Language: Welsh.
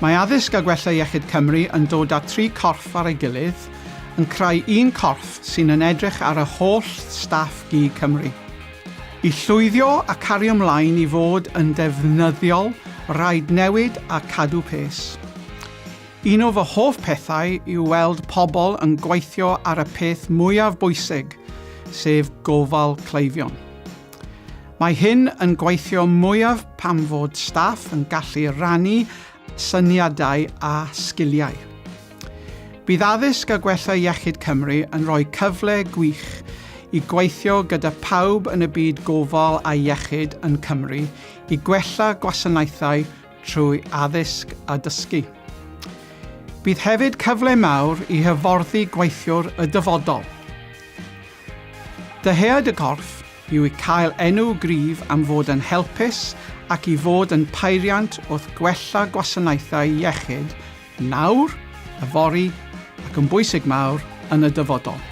Mae Addysg a Gwella Iechyd Cymru yn dod â tri corff ar ei gilydd, yn creu un corff sy'n yn edrych ar y holl staff gig Cymru. I llwyddio a cario mlaen i fod yn defnyddiol, rhaid newid a cadw pes. Un o fy hoff pethau yw weld pobl yn gweithio ar y peth mwyaf bwysig, sef gofal cleifion. Mae hyn yn gweithio mwyaf pam fod staff yn gallu rhannu syniadau a sgiliau. Bydd Addysg a Gwella Iechyd Cymru yn rhoi cyfle gwych i gweithio gyda phawb yn y byd gofal a iechyd yn Cymru i gwella gwasanaethau trwy addysg a dysgu. Bydd hefyd cyfle mawr i hyfforddi gweithiwr y dyfodol. Dyhead y corff yw i cael enw gryf am fod yn helpus ac i fod yn peiriant wrth gwella gwasanaethau iechyd nawr, yfory ac yn bwysig mawr yn y dyfodol.